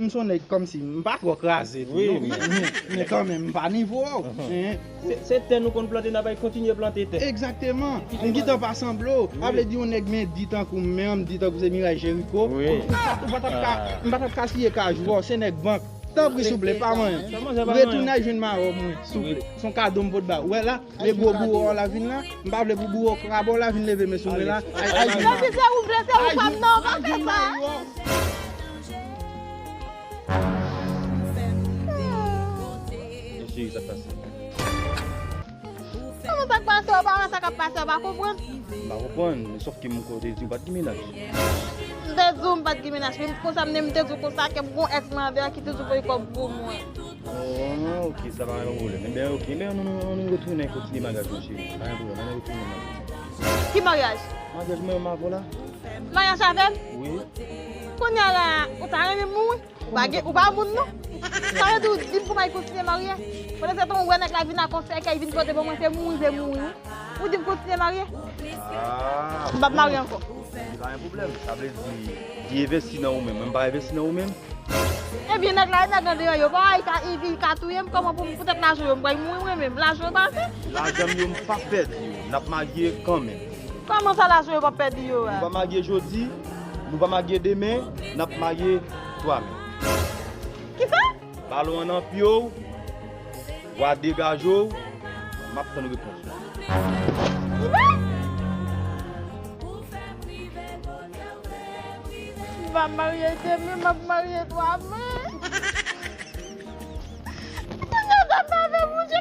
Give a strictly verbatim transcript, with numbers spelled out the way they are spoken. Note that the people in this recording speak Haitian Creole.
M se yon nèg kòmsi, m pa twò kraze tou, non. Men kanmenm, m pa nivo w. Se tè nou konn plante, n ap kontinye plante tè. Egzakteman. M gentan pa sanble w. Sa vle di yon nèg men di tankou m, men an m di tankou se miray Jeriko. Ou pa t ap ka, m pa t ap ka siye kajou a w, se nèg bank. Tanpri, souple, pa manyen. Retounen al jwenn mawon mwen, souple. Se yon kado m pot ba ou. Ou wè la, men gwo bouwo w la vin la. M pa vle pou bouwo krab w la vin leve men sou mwen la. Ay, ay, jwenn mawon. Depi se ou vle, se ou pa m nan, ou pa fè sa. Kòman sa k pase, ou pa wè sa k ap pase, ou pa konprann? M pa konprann, men sòf ke m kote di w pa t gen mennaj. M te di w m pa t gen mennaj, men konsa m te di w konsa ke m gon èks mwen avè a ki toujou voye kòb pou mwen. Oh, ok, sa pa gen pwoblèm. Enben, ok, enben, nou, nou, nou retounen kontinye maryaj nou, cheri. Pa gen pwoblèm, ann retounen maryaj. Ki maryaj? Maryaj mwen menm avè w la. Maryaj avè m? Wi. Kounye a la, ou ta renmen m mouri? Ou pa gen, ou pa moun non. Sa vle di ou di m pou m al kontinye marye? Pandan se tan ou wè nèg la vin ak yon sèkèy vin pote ban mwen, se mouri, se mouri wi. Ou di m kontinye marye? M p ap marye ankò. Li pa gen pwoblèm. Sa vle di, li envesti nan ou menm. Mwen, m pa envesti nan ou menm. Ebyen, nèg la, nèg nan deyò yo, pa, li ka, li, li ka touye m, kòman pou m, poutèt lajan yo, m pral mouri mwen menm. Lajan yo pa ase? Lajan m yo, m p ap pèdi yo. N ap marye kanmenm. Kòman sa, lajan yo p ap pèdi yo a? Nou pa marye jodi, nou pa marye demen, n ap marye twa me. Kisa? Balon an nan pye w, w a degaje w, m ap tann repons ou. Kisa? M pa marye demen, m ap marye twa me. Kisa sa m ta fè, Bondye?